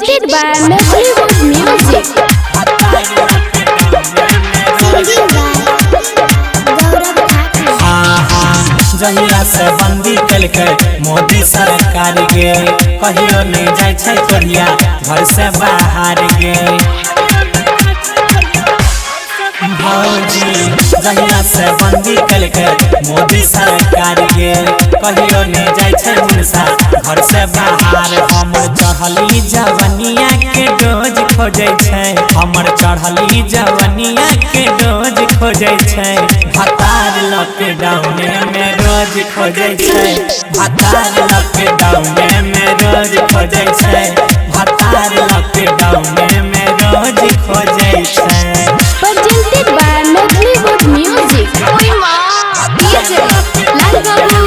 Presented by Hollywood Music. Singing by Gaurav Thakur. जहिया से बंदी केलकै मोदी सरकार गे, कहियो नहीं जाइ छै कोरिया घर से बाहर गे। भौजी जहिया से बंदी केलकै मोदी सरकार गे, कहियो नहीं जाइ छै मुनसा घर से बाहर। हमर चढ़ली जवनिया के डोज खोजै छै, हमर चढ़ली जवनिया के डोज खोजै छै। भतार लॉकडाउन में रोज खोजै छै, भतार लॉकडाउन में रोज खोजै छै, भतार लॉकडाउन में रोज खोजै छै। Presented by Hollywood Music. DJ Lal Babu,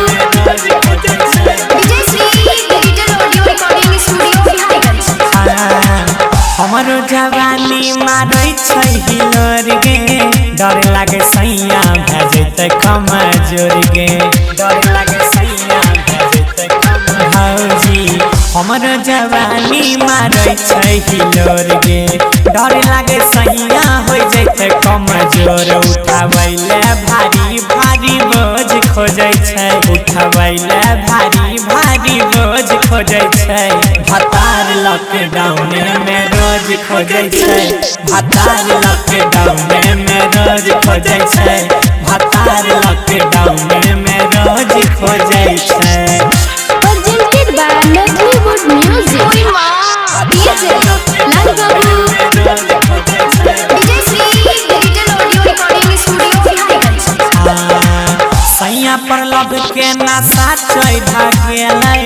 Vijay Shri digital audio recording studio Biharigunj. हमरो जवानी मारै छै हिलोर गे, डर लागे सैया भए जेतै कमजोर गे, डर लागे सैया भए जेतै कमजोर। भौजी हमरो जवानी मारै छै हिलोर गे, डर लागे सैया हो जेतै कमजोर। उठाबै ले भारी भारी बोझ खोजै छै, उठाबै ले भारी भारी बोझ खोजै छै। भतार लॉकडाउन में रोज खोजै छै, भतार लॉकडाउन में रोज खोजै छै, भतार लॉकडाउन में रोज खोजै छै। Presented by Hollywood Music. DJ Lal Babu, Vijay Shri digital audio recording studio Biharigunj. सैया पर लब के नशा चढ़ गेलै,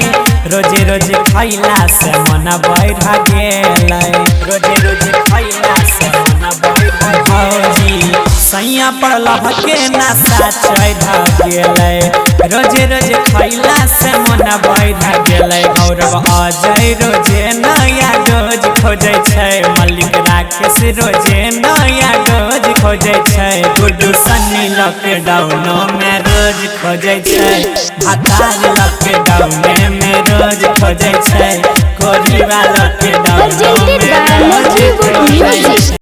रोजे रोजे खैला से मन बढ़ गेलै, रोजे रोजे खैला से मन बढ़। भौजी सैया पर लब के नशा चढ़ गेलै, रोजे रोजे खैला से मन बढ़ गेलै। गौरव अजय रोजे नया डोज खोजै छै, मल्लिक राकेश रोजे नया डोज खोजै छै। गुड्डू सन्नी लॉकडाउन में रोज खोजै छै, भतार लॉकडाउन में रोज खोजै छै, कोरिया लॉकडाउन Presented में by रोज Hollywood खोजै Music. छै।